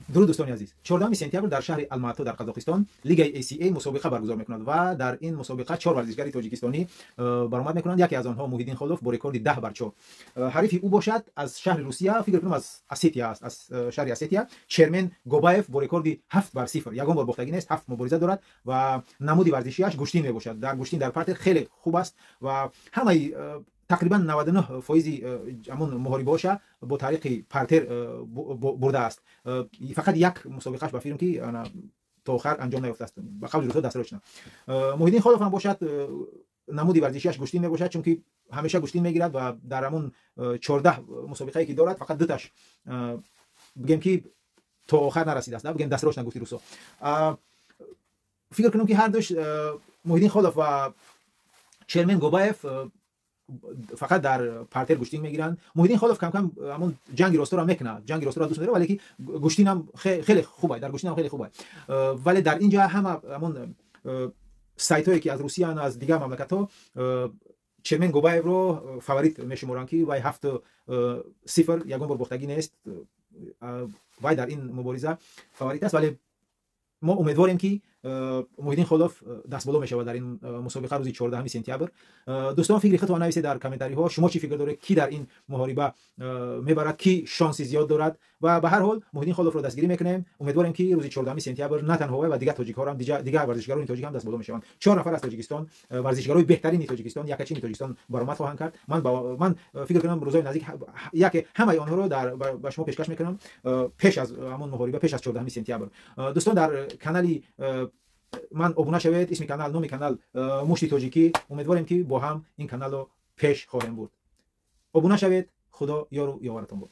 Дуруд, дӯстони азиз. 14 сентябр дар шаҳри Алмато дар Қазоқистон лигаи ACA мусобиқа баргузор мекунад ва дар ин мусобиқа чор варзишгари тоҷикистонӣ баромад мекунанд. Яке аз онҳо Муҳиддин Холов бо рекорди 10 бар 4. Ҳарифи ӯ бошад аз шаҳри Русия, фикр кунам, аз Осетия аст, аз шаҳри Осетия, Чермен Гобаев бо рекорди 7 бар 0, ягон бор бохтагӣ нест, ҳафт мубориза дорад ва намуди варзишиаш гӯштин мебошад. Дар гӯштин, дар партер хеле хуб аст ва ҳамаи тақрибан 99 фоизи ҳамон муҳорибаҳоша бо тариқи партер бурдааст. Фақат як мусобиқаш, ба фикрам, ки то охар анҷом наёфтааст, ба қавли русо, досрочно. Муҳиддин Холов ҳам бошад, намуди варзишиаш гӯштин мебошад, чунки ҳамеша гӯштин мегирад ва дар ҳамон 14 мусобиқае, ки дорад, фақат дуташ, бигем, ки то охар нарасидааст, бигем, досрочно гуфти русо. Фикр кунам, ки ҳардуш, Муҳиддин Холов ва Чермен Гобаев, фақат дар партер гӯштин мегиранд. Муҳиддин Холов камкам ҳамон ҷанги ростора мекунад, ҷанги ростора дӯст медорад, вале ки гӯштинам хеле хубай, дар гӯштинам хеле хубай. Вале дар ин ҷа ҳама ҳамон сайтҳое, ки аз Русиян, аз дигар мамлакатҳо, Чермен Гобаевро фаворит мешуморанд, ки вай 7-0, ягон бор бохтагӣ нест, вай дар ин мубориза фаворит аст. Вале мо умедворем, ки Муҳиддин Холов дастболо мешавад дар ин мусобиқа рӯзи 14 сентябр. Дӯстон, фикри худтон нависед дар комментариҳо: шумо чӣ фикр доред, ки дар ин муҳориба мебарад, ки шонси зиёд дорад? Ва ба ҳар ҳол Муҳиддин Холовро дастгирӣ мекунем. Умедворем, ки рӯзи 14 сентябр на танҳо вай ва дигар тоҷикҳоам, дигар варзишгарони тоҷик ҳам дастболо мешаванд. Чор нафар аз Тоҷикистон, варзишгарои беҳтарини Тоҷикистон, якачини Тоҷикистон баромад хоҳанд кард. Ман фикр кунам, рӯзои наздик яке ҳамаи онҳоро ба шумо пешкаш мекунам пеш аз ҳамон муҳориба, пеш аз 14 сентябр. Дӯстон, дар канали ман обуна шавед. Исми канал, номи канал Мушти Тоҷикӣ. Умедворем, ки бо ҳам ин каналро пеш хоҳем бурд. Обуна шавед. Худо ёру ёваратон бод.